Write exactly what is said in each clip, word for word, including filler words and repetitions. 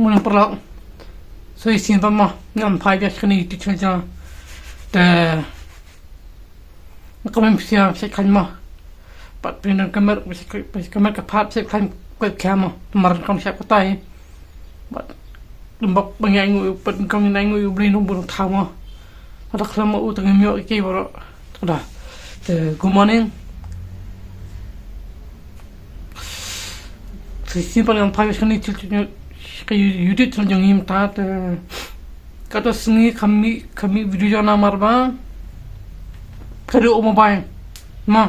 Morning paralok. So i sien pat mo, ngam phai biang sha kane YouTube channel jong nga. Te nga kmen pisa sha kane mo. Pat pyndonkam kamer, pisa kamer ka pat sha kane webcam mo. Mar kong sha katai. Pat lembok bang ngai ngu pat kong ngai ngu u blei nong bun thaw mo. Ada khlem u tang myo ki bro. Ada. Te good morning. Shisien pat ngam phai sha kane channel, ka YouTube channel jong ngi mynta te. Kata sngi kham mih, kham mih video jong nga namar ba ka dei u mobile. Mo.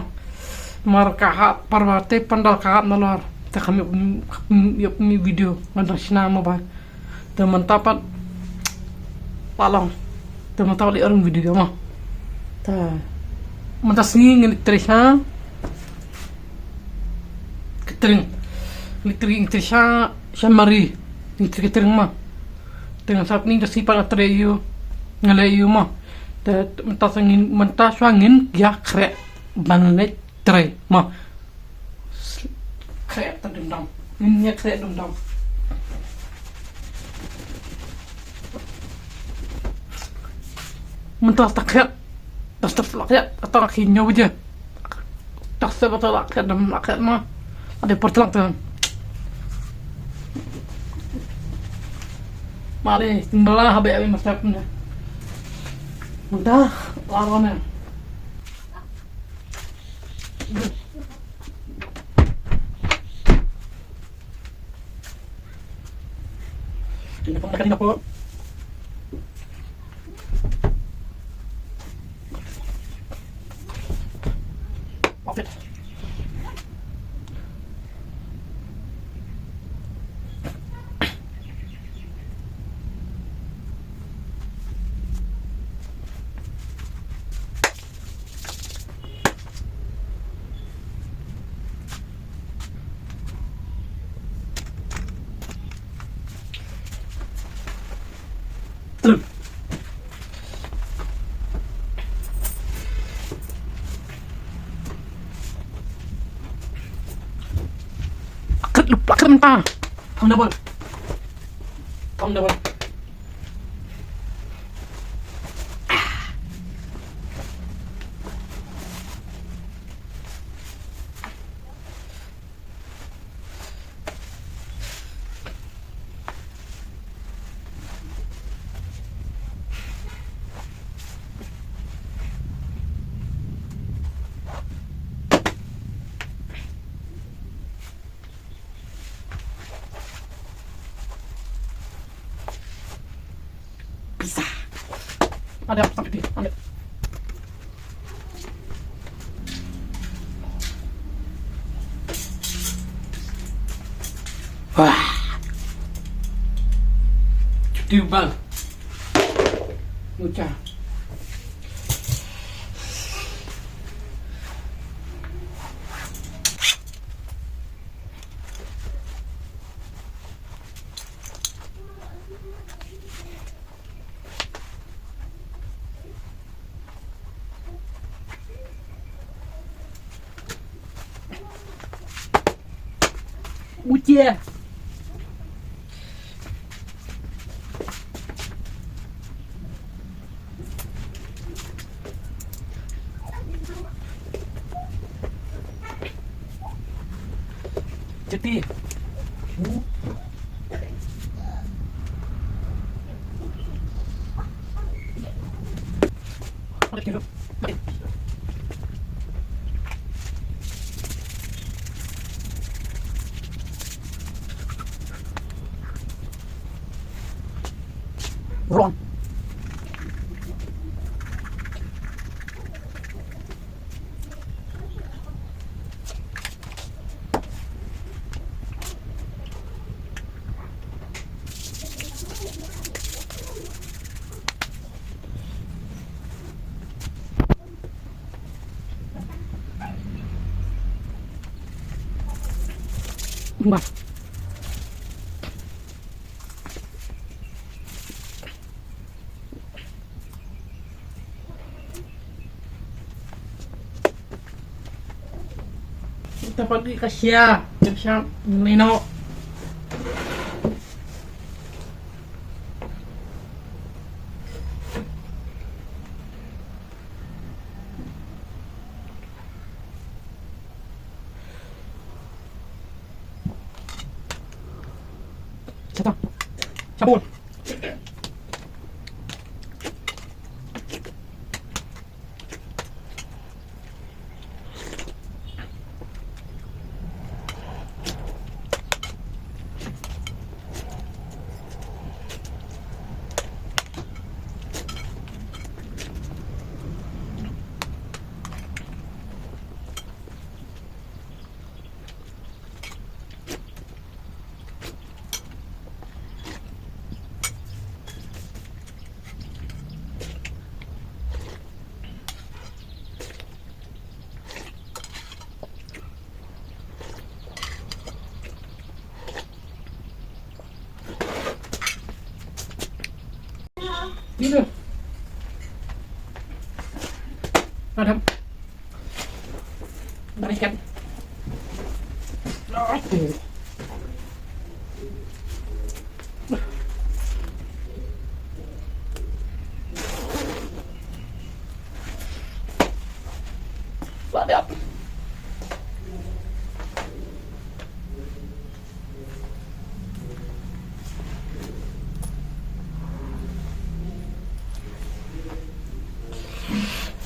Namar ka hap par ba te pandal ka hap nalor. Te kham mih, kham mih video nga dang shna mobile. Te mynta pat la long. Te mynta pat la ïoh video mo. Te mynta sngi ngin trei sha ka tring. Ngin trei, ngin trei sha, sha mari. Ngin trei ka tring mo. Te ngan sa pyni da sngi pat nga trei ïa u, nga leh ïa u mo. Te mynta sa ngin, mynta shuwa ngin ïa khreh ban leit trei mo. Khreh ta dum dam. Ngin ïa khreh dum dam. Mynta ta khreh. Ta step la khreh. Ta ki ñiew je. Ta step ta la khreh dam la khreh mo. Ada pertelak tu. Mari, tinggal lah habis habis masa punya. Mynta la ro ne. Akret lupa akret mentah. Pang double. Pang double. Pisa. Ada apa sampai di? Ambil. Wah. Cuti bang. Mucha. Uche. Jeti. Wrong. Bah. Kita pergi ke Sia, ke Sia Nino. Sabun. Ni tu. Adam. Balikan. Ladap.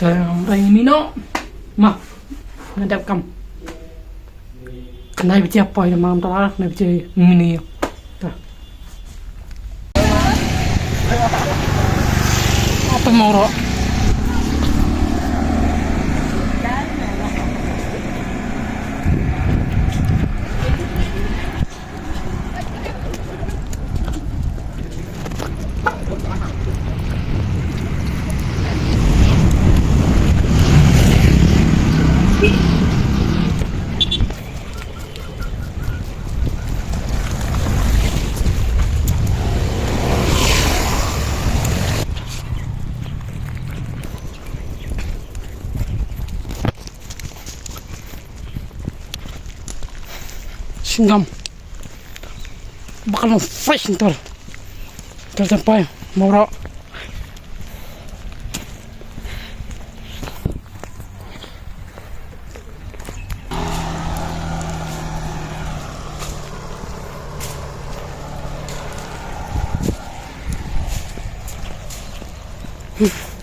Kam rai mino. Ma. Ngadap kam. Nai bichi apa ya mam tara, nai bichi mini. Ta. Apa mau ro? Singam. Bakal fresh ntar. Ntar sampai mau ro.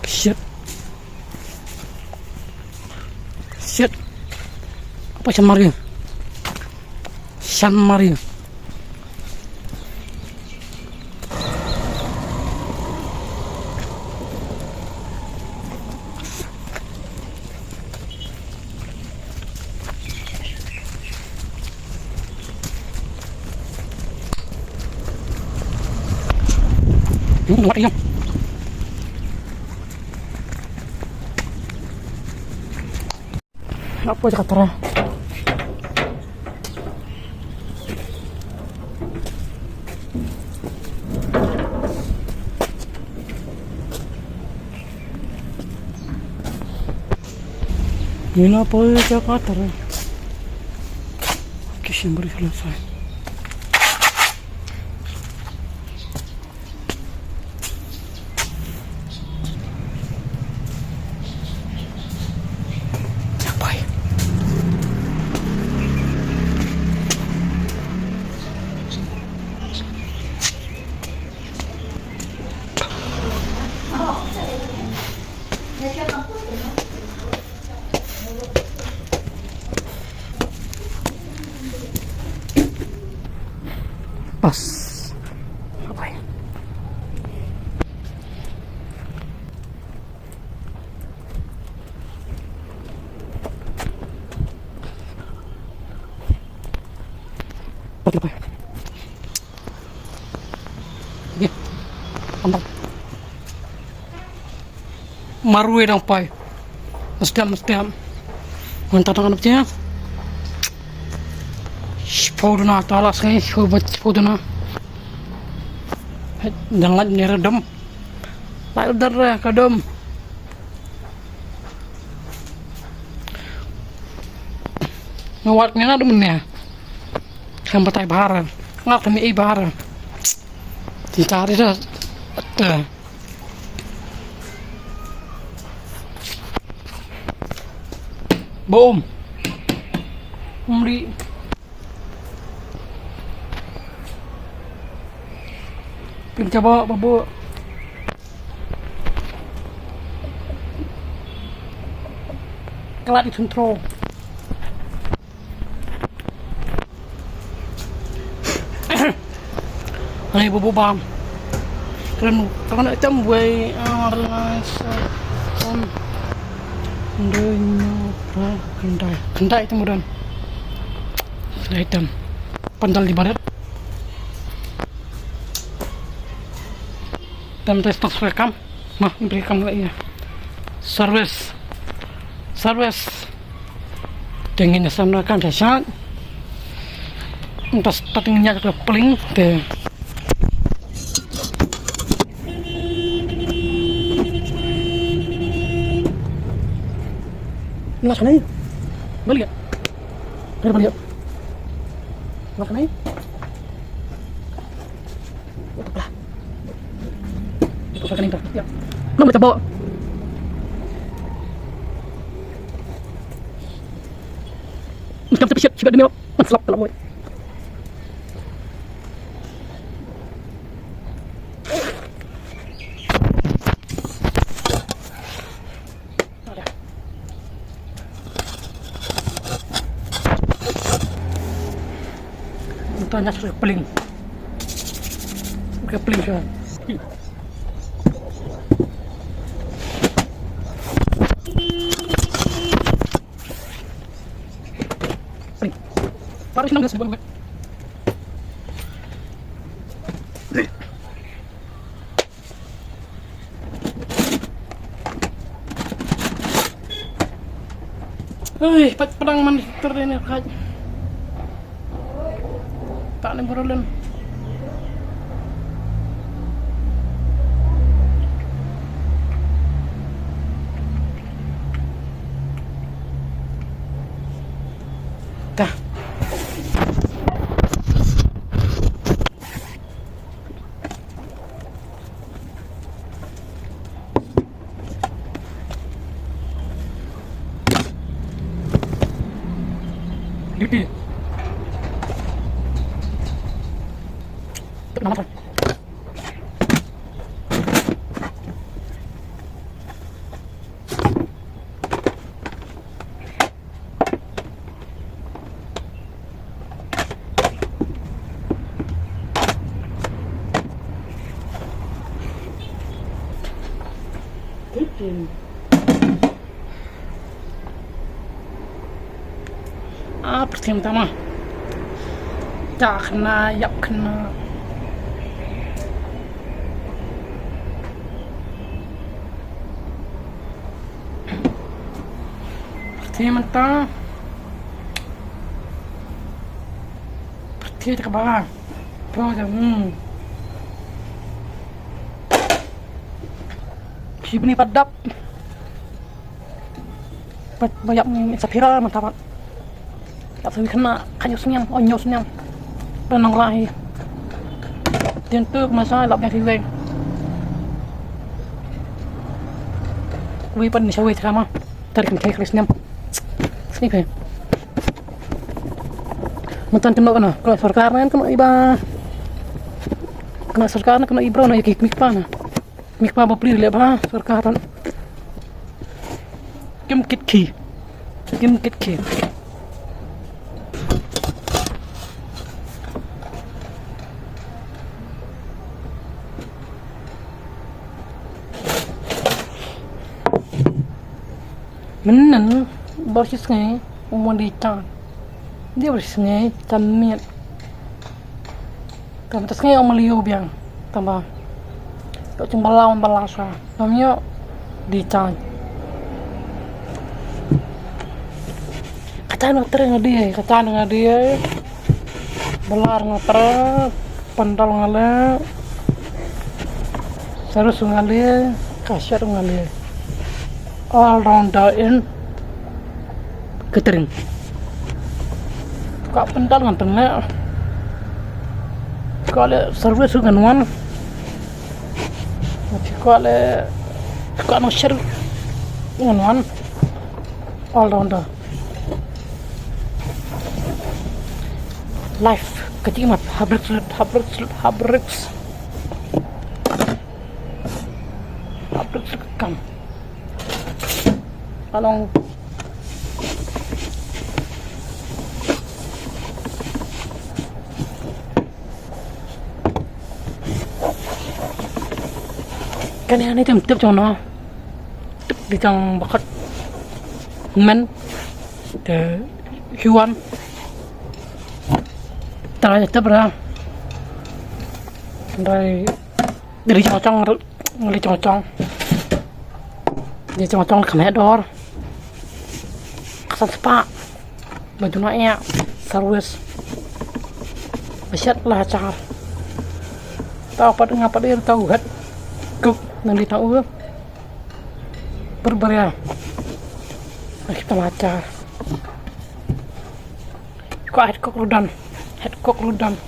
Shit. Shit. Apa shan mari? Shan mari. Hmm, wat iyong. Apa je kata? Ina poi Jakarta re. Kisim beri selesai. Japai. Pas. Apa ya? Pat lepai. Okey. Mantap. Marwei dang pai. Mesti, mesti. Mantap dang, mesti. Shipau duna, talas ngai, shipau bat, shipau duna. Dan lait ni redam. Lait dar ka dam. Ngawat ngena dum ne. Kam batai bahar. Ngak temi i bahar. Tingkari dah. Boom. Umri. Ping jabo babu. Kelat i control. Hai babu bam. Kren tangan jam wei. Realize. Ndoi no pra kendai kendai itu mudan. Kendai item. Pandal di barat. Tam tes tok rekam. Mah, beri rekam lagi ya. Service. Service. Dengan asam rekam saya. Entah starting nya ke paling te. Nas ni. Balik ya. Balik ya. Nas ni. Ito pala. Ito sa kanina. Yeah. Ano mo tabo? Mas kamsa pisit, sibat din yun. Ang sarap pala mo. Ito na sa pling. Sa pling siya. Pling. Para siya ng gas, buwan. Ui, pat padang man ter ini kat. Tak ni berulun. Dah. Duty. Tuk nama tu? Ah, pyrthei mynta ma. Ïap khana, ïap khana. Pyrthei mynta. Pyrthei te kaba. Pro te, hmm. Shi bini pat dap. Pat ba ïap ngi sa phira mynta pat. Ïap sa wi khana, khañiew sniang, hynñiew sniang. Ba nang rahi. Dien tu masa lap ïa ki wei. Wi pat ni sa wei tama. Tarik ni kai kali sniang. Sniang kai. Mynta kano kano, kano sorkar na kano iba. Kano sorkar na kano ibro na ïa ki kmie kpa na. Mik pa ba plir leh ba sorkar tan. Kim kit ki. Kim kit ki. Mynnan ba shi sngi u mon di tan. Dia ba shi sngi tan miet. Tang mynta sngi ong maliu biang. Tang ba ïoh jingbala wan bala sha. Ngam ïoh di charge. Kata nga trei nga die, kata nga die. Bala nga trei, pandal nga leh. Sarus nga leh, kaset nga leh. All rounder in catering. Ka pandal ngan pynleh. Ka leh service ngan wan. Ka leh, ka nang share ngan wan. All rounder. Life ka jingmut, habrik slut, habrik slut, habrik. Kam. Along. Kane ani tem tep jong no. Tep di jong bakhat. Men. Te huan. Tara tep ra. Dai. Diri chong chong, diri chong chong. Diri chong chong kham heh dor. Ksan spa. Ba duna ïa service. Ba shet la char. Tau pat nga pat ir tau het. Kuk nang di tau. Berberia. Kita la char. Ko het kok rudan. Het kok rudan.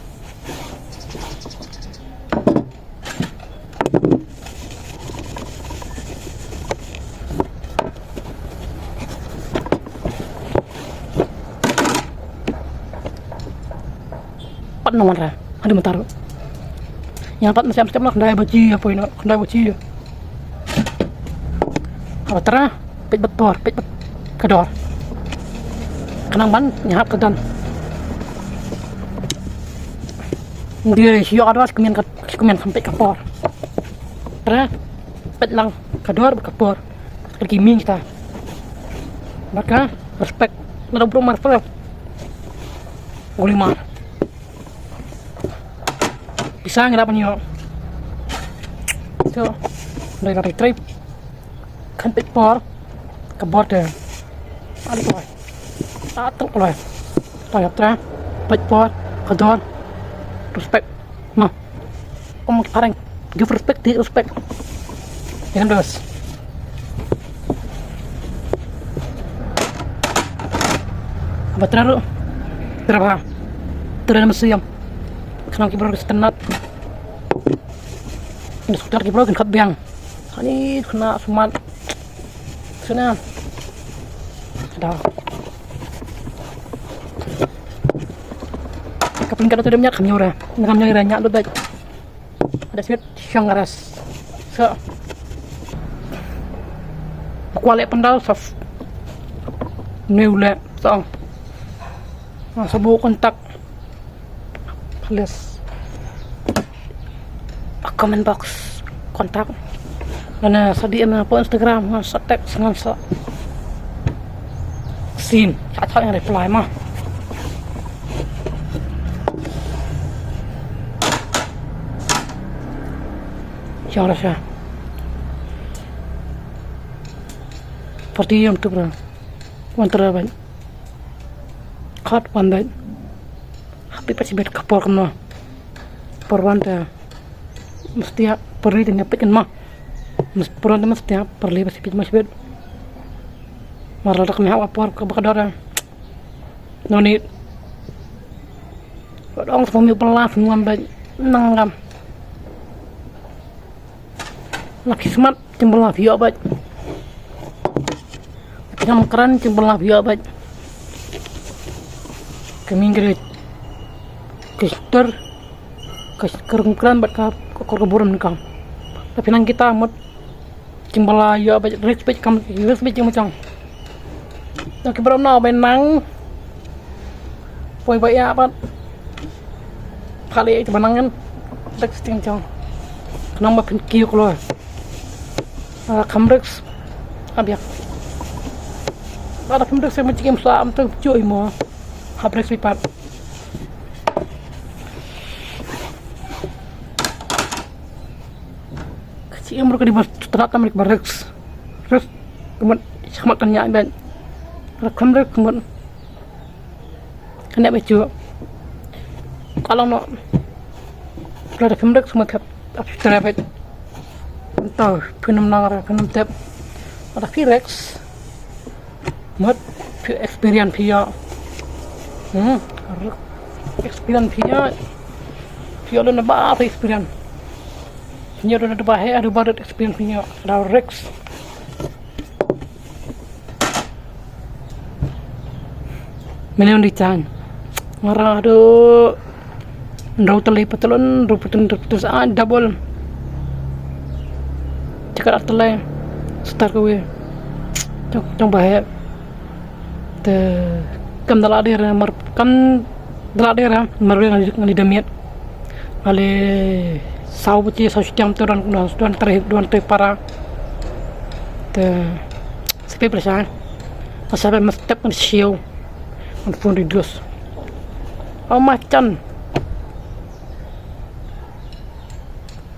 Pat nang wanrah. Hadi matar. Yang pat mesti mesti nak kandai baji apa ini? Kandai baji. Apa terah? Peit bad por, peit bad ka dor. Khnang ban ïahap ka don. Ndie ïoh ka dor, kmen ka, kmen kham peit ka por. Terah, peit lang ka dor bad ka por. Ka ki ming kita. Bad ka respect. Lada briew mar respect. Guli mar. Pisa ngi la ban ïoh. So, dei la trei. Kan peit por ka bor te. Ali kloi. Ta tel kloi. Ta ïa tra. Peit por ka dor. Respect. Ma. Om parang give respect, take respect. Yang dos. Ba tra ruh. Tra ba. Tra na museum. Khnang ki briew ki sngewtynnat. Ngi sngewtynnat ki briew kin khot biang. Ani kena sumat. Sana. Dah. Ka pynkat tu dem ïa kham ïoh ra. Ngam ïoh ra ïa lut dai. Ada sweet shong ras. So. Kwah leh pyndal saf. New leh. So. Ah, sa buh kontak. Please. Comment box. Kontak. Ngan sa D M hapoh Instagram, ngan sa text, ngan sa sien. Sa sa ngan reply ma. Sha ra sha. Parti ïam tu pra. Wan tra ban. Khat wan ban. Happy pa sibet ka por kumno. Por wan ta. Mesti ya, por ri ta peit kan ma. Mes por wan ta mesti ya, por li pa sibet ma sibet. Mar la tak me ha por ka ba ka dor. No ni. Ba dong sa mi pelas nuan ba nang kam. La kismat jingbylla phi ïoh bad. Jingkren jingbylla phi ïoh bad. Ka ming kren. Ka stor. Ka kren kren bad ka kor ka burom ni kam. Tapi nang kita mut jingbylla ïoh bad respect kam respect jingmut jong. Nang ki burom na ba nang. Poi ba ïa bad. Phale ïa ba nang kan. Dak sting jong. Khnang ba phin kiew kloi. Ah, kham risk. Abiak. Ba da kham risk sa ma jikim sa am tang joi mo. Ha risk bipat. Ka jikim ru ka di ba trat am rik ba risk. Risk. Kemat, kemat kan ïa ben. Kham risk kemat. Kane ba ju. Ka long noh. Lada phim risk mut khap ap traffic. Nto phin ym nang ra phin ym tip. Lada phi risk mut phi experience phi ïoh. Hmm. Experience phi ïoh. Phi ïoh lada ba phi experience. Phi ïoh lada ba he adu ba experience phi ïoh. Lada risk. Million di chan. Ngara do. Ndau tali patalon, ndau patun, ndau patun sa double. Ka rat lai star ka we. Jong jong ba he. Te kam da la de ra mar kam da la de ra mar we ngan ngan da miet. Ale sau buti sau setiam tu don don don terakhir don tu para. Te sepi perasaan. Masa ba mestep ngan siu. Ngan phone di dus. Oh macan.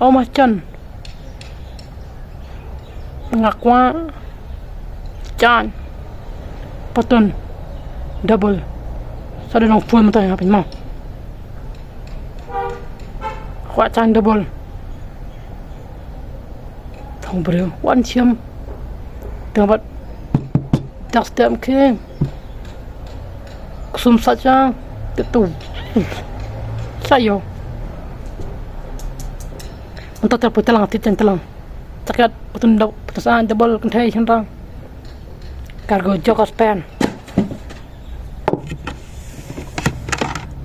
Oh macan. Nga kwah jan patun double. Sa da long full mynta ha pyn ma. Kwah jan double. Thong briew wan siam. Tang bat dak stem ke. Ksum sa cha te tu. Sa yo. Mynta ter pui telang tit chen telang. Chakat patun dau patun sa double kynthei chan rang. Cargo jokers pen.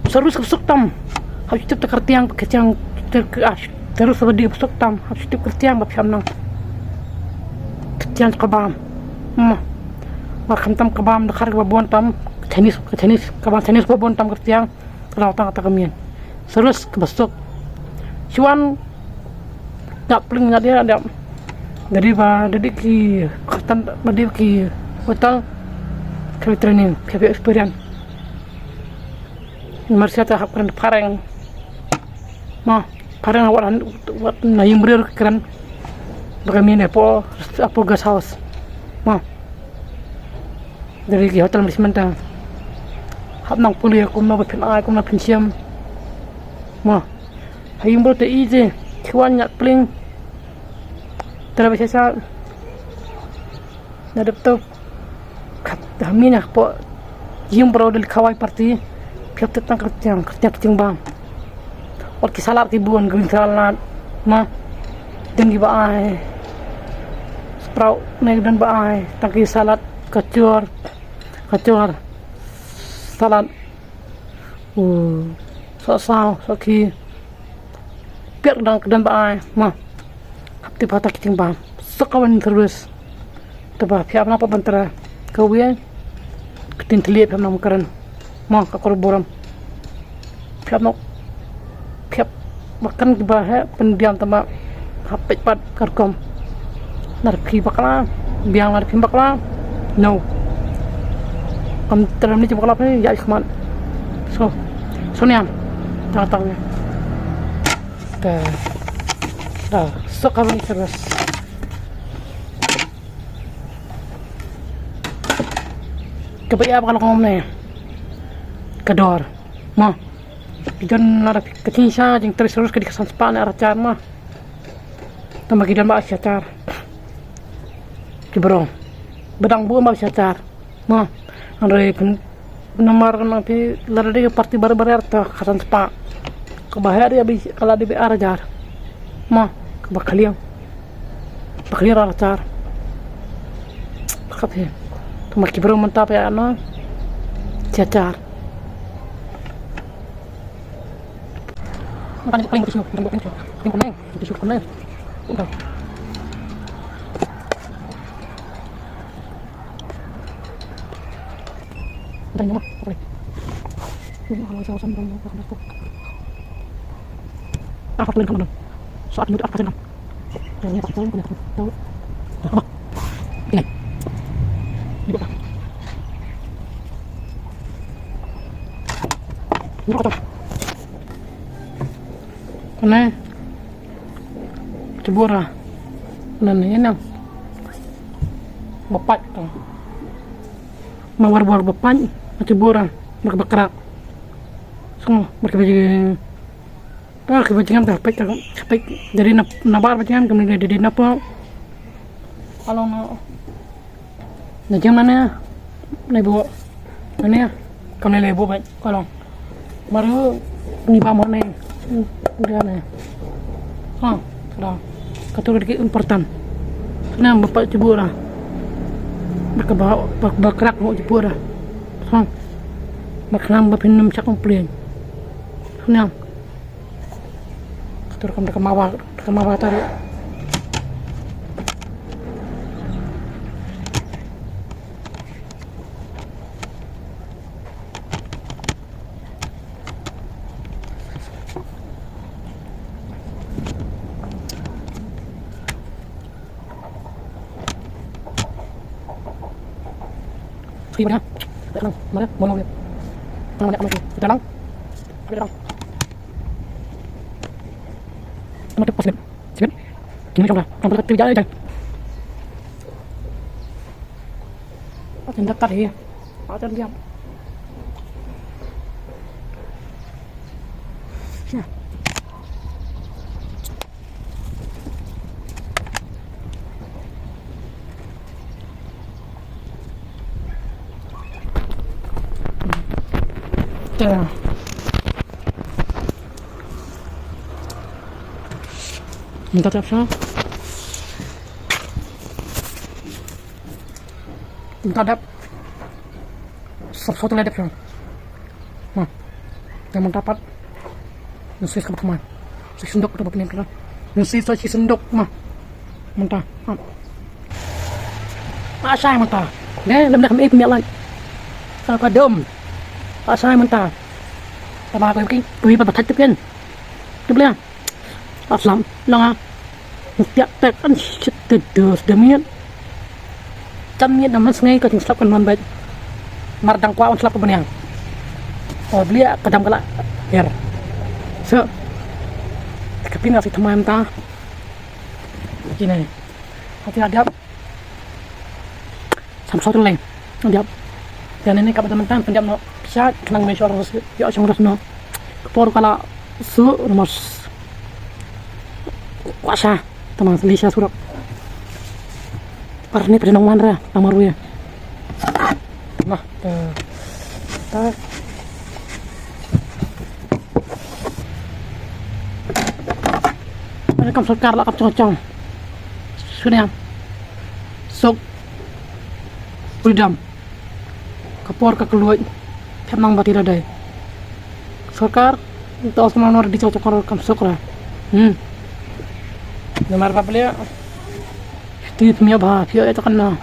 Sarus ka suk tam. Hap shutup ta kyrtiang ba kyrtiang ter ah. Sarus ba di suk tam. Hap shutup kyrtiang ba phiam nang. Kyrtiang ka bam. Ma. Ma kham tam ka bam da khar ka ba bon tam. Chinese ka Chinese ka bam Chinese ba bon tam kyrtiang. Ka dau tang ka ta ka mien. Sarus ka ba suk. Chuan. Dak pling na dia dia. Dari ba dari ki khatan ba dari ki hotel. Ka training ka experience. Marsia ta hap kren phareng. Ma phareng wat wat na yim rir kren. Baka mien apo apo gas house. Ma dari ki hotel management ta. Hap nang puli kum na ba phin ai kum na phin siam. Ma ha yim bro te i je. Chuan nyat pling. Tara ba sa sa. Na dep to. Khat da mina po. Yim bro del khawai party. Phiap te tang kyrtiang kyrtiang kyrtiang bam. Ot ki salad ki bun green salad. Ma. Deng ki ba ai. Sprout ne deng ba ai. Tang ki salad kachor. Kachor. Salad. U. Sa sa sa ki. Piak dang kedang ba ai. Ma. Hap ti pata kiting bam. Sakawan terus. Teba phiap na pa bantara. Kawian. Kiting teliap phiap na makaran. Ma ka kor boram. Phiap nok. Phiap makan ki ba he pendiam tama. Hap pet pat karkom. Nar phi bakla. Biang nar phi bakla. No. Kam terem ni bakla phi ya ikhman. So. So niam. Tang tang. Te. Da, sok ka bani terus. Ka ba ïa ba ka long ne. Ka dor. Ma. Ki don na da ka tin sha jing terus terus ka di ka san spah ne arachar ma. Tama ki don ba arachar. Ki brong. Badang bu ma arachar. Ma. Anre pun Namar nang phi lada dei parti bar bar ta khatan spa. Ka ba heh dei abi ka la dei bi ar hajar. Ma ka ba khaliang. Ba khaliang ar hajar. Ka phi. Tuma ki bro mynta phi ano. Chacha. Kan paling betul. Kan paling betul. Kan paling betul. Kane. Chibura. Nan ina. Bapak tu. Mawar bor bapak. Chibura. Mak bakrak. Semua. Mak bajing. Ah, ki bajing dah pek dah pek. Jadi na na bar bajing kami jadi na po. Kalau na. Na jam mana? Na ibu. Mana? Kami lebu baik. Kalau. Baru ni ba mana? Dia ni. Ha, dah. Katu lagi important. Kena bapak cebur lah. Baka ba ba krak mau cebur lah. Ha. Baka nam ba pin nam chak complain. Kena. Katu kam da kamawa, da kamawa tadi. Pi mana? Ada lang, mana? Mau lang dia. Tang mana kamu? Kita lang. Ada lang. Sama tu pas lip. Sip. Kini jong dah. Tang pala tu jai jai. Pas tindak kat hi. Pas tindak. Ya. Te. Mynta dep sha. Mynta dep. Sop sop te la dep sha. Ma. Te mynta pat. Nasi kaba kemai. Nasi sendok tu bapa ni kena. Nasi sa si sendok ma. Mynta. Ha. Asai mynta. Ne, lem dah kami pemiak lai. Sa ka dom. Asai mynta. Tama ko ki, ko pat batat tu kan. Tu bela. Aslam, langa. Tiak tek kan shit te dos demiet. Jam miet na man sngai ka jingslap kan man bait. Mar dang kwah wan slap ka bniang. O blia ka dam ka la. Her. So. Ka pina si thamai mynta. Kine. Hati adap. Sam sot leng. Diap. Te ne ne kaba mynta pyndiap noh. Pisa khnang me shor ros. Yo shong ros noh. Ka por ka la su ros. Kwah sha. Tama li sha surok. Par ni pynong wan ra. Tama ruya. Nah, te. Ta. Kam sorkar la kam chong chong. Suniang. Sok. Freedom. Ka por ka kylluid. Thep nang ba ti da dei. Sorkar, to os nang nor di chok chok kam suk ra. Hmm. Namar ba blia. Ti pmia ba, pia ya takan na.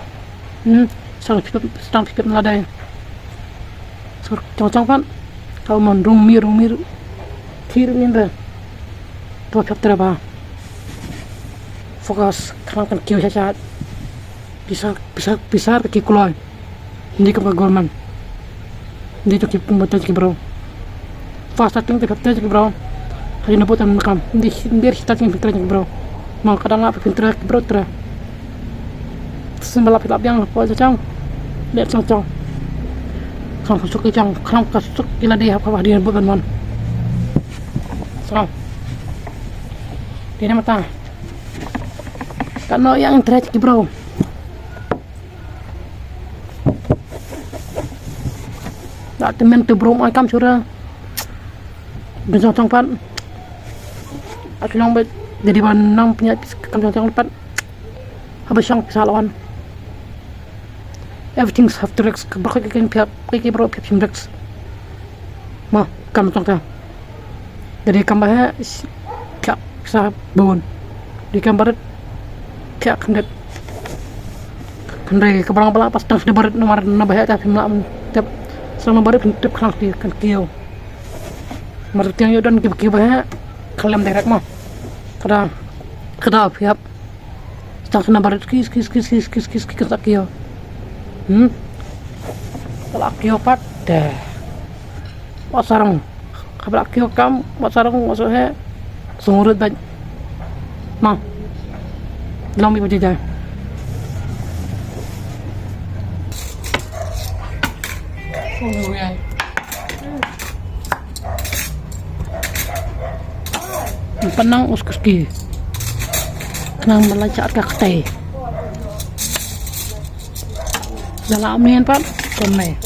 Hmm. Sang pip, sang pip na dei. Sor chong chong pan. Ka mon rung mir, rung mir. Thir nin ra. To thep tra ba. Focus, khnang kan kiew sha sha. Pisa, pisa, pisa ka ki kloi. Ndi kam ka government. Ndi to ki pumba to ki bro. Fast starting te kapte ki bro. Hari na botan kam. Ndi, ndi starting pitra ki bro. Ma kadang apa pitra ki bro tra. Sembala pita biang po chang. Le chang chang. Khang suk ki chang, khang ka suk ki la di hap hap di botan man. Sang. Di na mata. Kano yang tra ki bro. Da te men te bro ai kam sura. Bin song song pat. Asu long bet. Jadi ban nang punya kam song song pat. Haba song pisa lawan. Everything have to risk. Ka bro ka ken piap, ka ki bro piap sim risk. Ma, kam song ta. Jadi kam ba he, kya sa bun. Di kam barit, kya kandet. Kan dei ka barang bala pas tang sida barit nomar na ba he ta phim lam tep. Sang na barit phim tep khang ti kan kiew. Mar tiang yo don ki ki ba he, khlem direct mo. Kada, kada phiap. Tang sida barit kis, kis, kis, kis, kis, kis, kis, kis, kis, kio. Hmm? Kala kio pat, deh. Wa sarang. Khabla kio kam, wa sarang, wa so he. Sungurut bait. Ma. Long bi bajai. Sungurut. Panang us kuski. Nang bala chat ka ktai. Jala amen pat. Kone.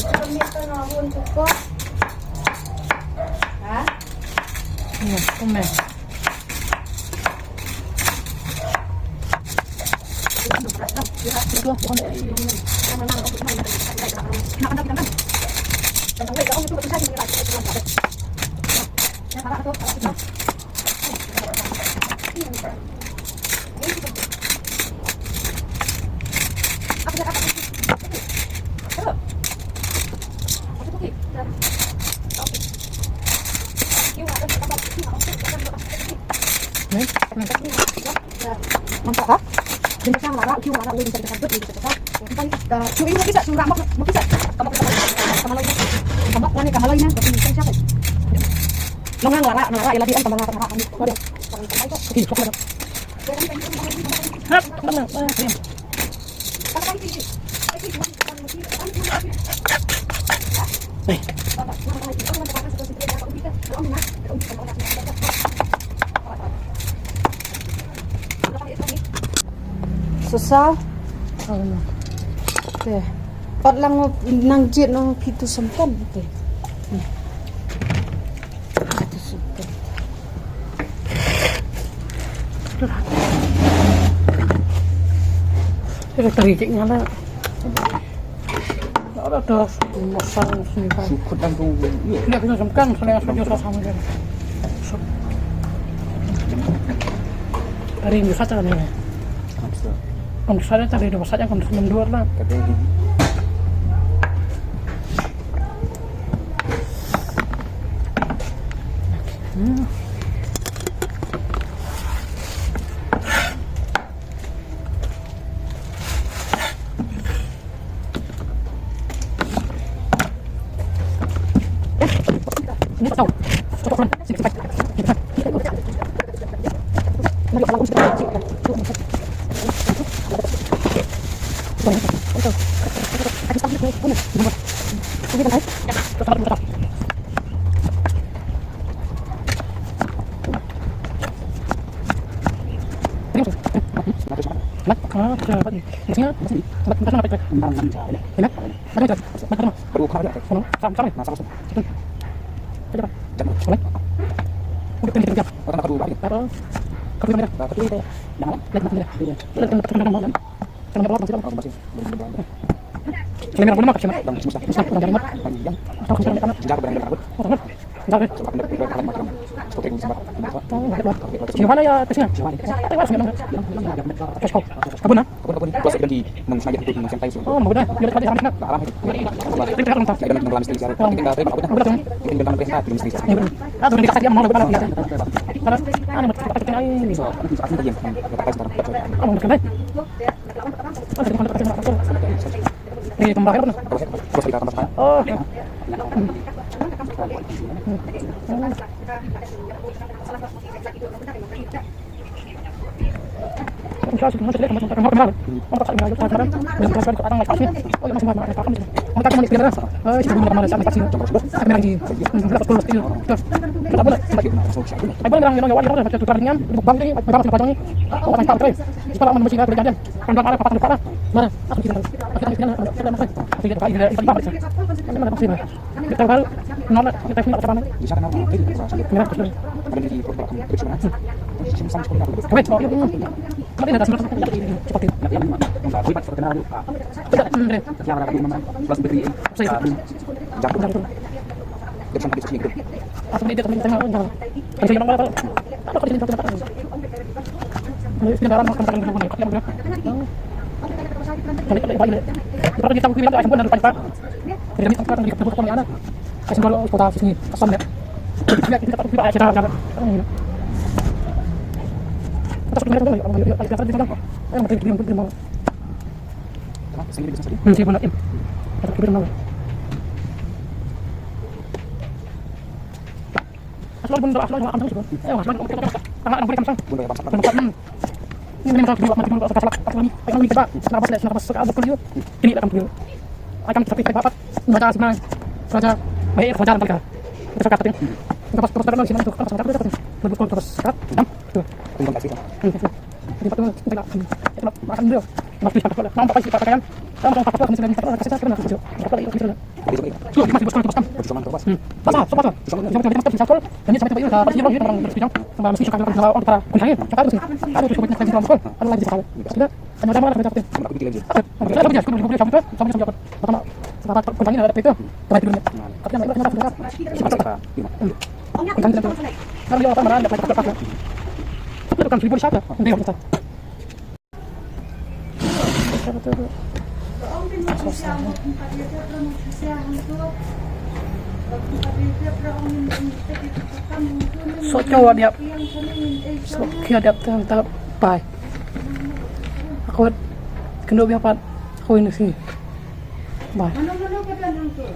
Ya, kone. Mantap, ha? Bintang lara, kiu lara, bintang lara, bintang lara. Sa sa. Te. Pat lang nang jied noh phi tu semkan. Te. Hmm. Phi tu semkan. Ito, tari jik nga la. Ora to masang sini kan. Sukut dan tu. Iya. Dia kena semkan, saya setuju sama dia. Tari yang besar kan ini. Hamsa. Kan besar tari dua besar kan enam dua lah. Kadang ini. Hmm. Soh, khia diap tang ta pai. Akot kendo bia pat. Poi na sngi. Bye.